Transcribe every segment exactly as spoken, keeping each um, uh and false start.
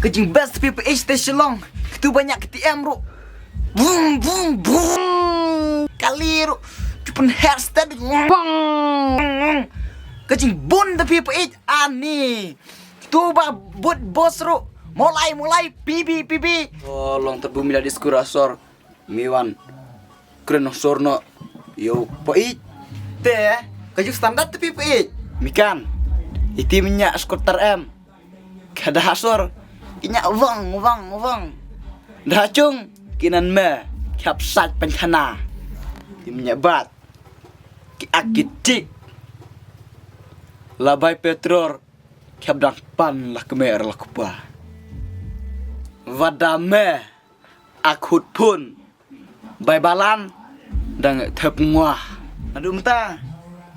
Ka jingbest phi phi te Shillong. Katu ba ñiah K T M ruh. Bum bum bum. Kali ruh. Ki pynher stet. Bang. Ka jingbun da phi phi ani. Katu ba bud bos ruh. Molai molai pibi pibi. Oh, long terbu mila di skura sor. Mi wan kren nong sor no. Yo poi. Te ka juk standard te phi poi. Mikan. Iti minyak skuter em. Kada hasor. Kinya wang wang wang. Da chung kinan me. Kiap sat penchana. Ti minyak bat. Ki akitik. Labai petrol. Kiap dang pan la kemer la kupa. Vadame. Ak hut phun. Bai balan dang thep ngwa. Adu mynta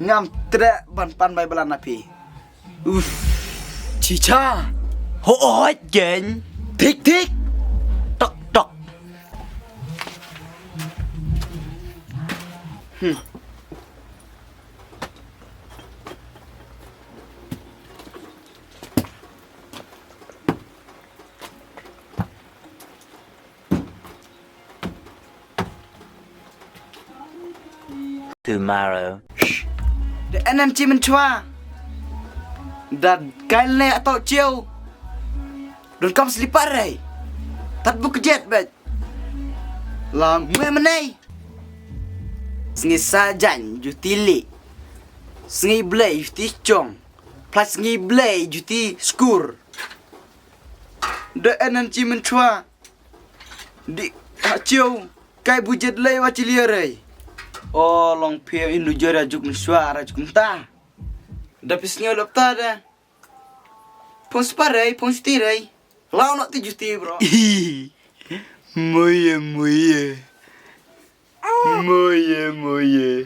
ngam treh ban pan bai balan na phi. Uf. Chicha. Ho oi gen. Tik tik. Tok tok. Hmm. Tomorrow. Da en en chi mynchwa. Da kai le ato chiu. Don kam slipar rei. Tat buk jet bet. La mwe menei. Sngi sajan juti li. Sngi blei juti chong. Plus sngi blei juti skur. Da en en chi mynchwa. Di ha chiu kai bujet lei wa chili rei. O long phi indu jora juk nshwa ra juk nta. Da pis nyo lop ta da. Pon spa rei, pon sti rei. Lao no ti juti bro. Moye moye. Moye moye.